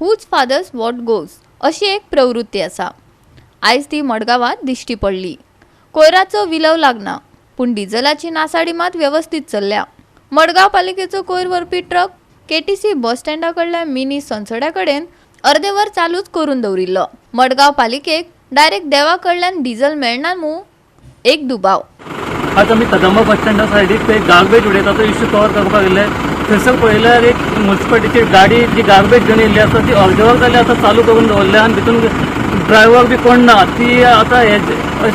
Whose fathers what goes अशी एक प्रवृत्ती आसा. आयज ती मडगांवांत दिश्टी पडली. कोयराचो विलव लागना, पूण डिझलाची नासाडी मात वेवस्थीत चल्ल्या. मडगांव पालिकेचो कोयर व्हरपी ट्रक केटीसी बस स्टँडा कडल्या मिनी संसड्या कडेन अर्दे वर चालूच करून दवरिल्लो. मडगांव पालिकेक डायरेक्ट देवा कडल्यान डिझल मेळना मूं, एक दुबाव. आज आमी कदंबा बस स्टँडा सायडीक ते गार्बेज उडयता तो इश्यू कवर करपाक गेल्ले. थंयसर पळयल्यार एक मुन्सिपालिटीची गाडी जी गार्बेज घेवन येयल्ली आसा, ती अर्देवर जाल्यार आतां चालू करून दवरल्या आनी भितून ड्रायव्हर बी कोण ना. ती आतां हे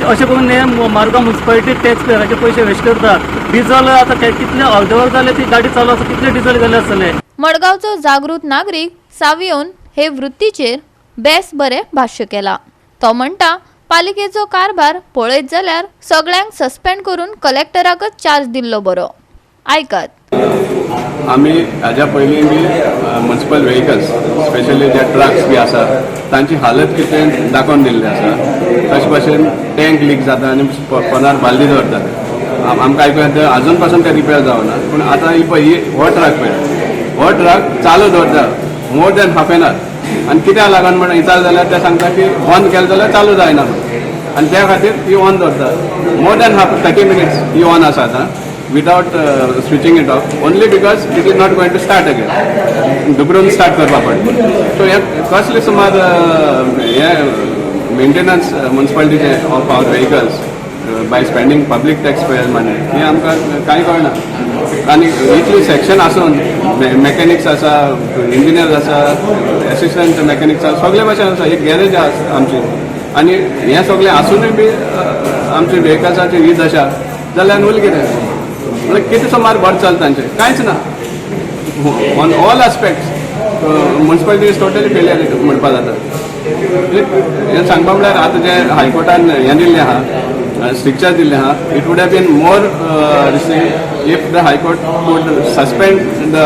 अशें करून हे मारगांव मुन्सिपालिटी टॅक्स पेयराचे पयशे वेस्ट करता. डिझल आतां कितले अर्देवर जालें ती गाडी चालू आसा, कितले डिझल गेले आसतले. मडगांवचो जागृत नागरीक सावियोन हे वृत्तीचेर बेस बरें भाश्य केलां. तो म्हणटा, पालिकेचो कारभार पळयत जाल्यार सगळ्यांक सस्पेंड करून कलेक्टराकच चार्ज दिल्लो बरो. आयकात. आमी हाज्या पयलीं बी मुन्सिपल व्हेकल्स, स्पेशली जे ट्रक्स बी आसा, तांची हालत कितें दाखोवन दिल्ली आसा. तशे भशेन टँक लीक जाता आनी पोनार बालदी दवरतात. आमकां आयकूं येता, आजून पासून ते रिपेर जावना. पूण आतां ही पळय, ही हो ट्रक पळय, हो ट्रक चालू दवरता more than half an hour. आनी कित्याक लागून म्हण विचारलें जाल्यार ते सांगता की बंद केलें जाल्यार चालू जायना म्हण. आनी त्या खातीर ती ऑन दवरता. More than half 30 minutes he on आसा आतां without switching it off, only because it is not going to start again. दुबरून स्टार्ट करपा पडटा. सो हे कसले सुमार हे मेंटेनन्स मुन्सिपालिटीचे of our vehicles by spending public tax payer money, हें आमकां कांय कळना. आनी इतली सेक्शन आसून, मेकॅनिक्स आसा, इंजिनियर आसा, एसिस्टंट मेकॅनिक्स आसा, सगळे भाशेन आसा, एक गॅरेज आसा आमची. आनी हें सगळें आसुनूय बी आमची व्हेकल्साची ही दशा जाल्यार उरलें कितें? म्हणल्यार कितें सुमार बरें चलता तांचें? कांयच ना. On all aspects municipality is totally failure म्हणपा जाता. हें सांगपा म्हणल्यार आतां जें हायकोर्टान हें दिल्लें आहा, स्ट्रिक्चर दिल्लें आहा, it would have been more if the High Court would suspend the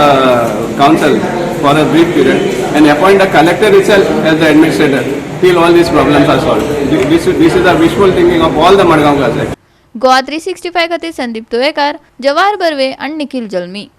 council for a brief period and appoint the collector itself as the administrator till all these problems are solved. This is the wishful thinking of all the Madgaonkars. Goa 365 खातीर संदीप तुवेकार, जवाहर बर्वे आनी निखिल जल्मी.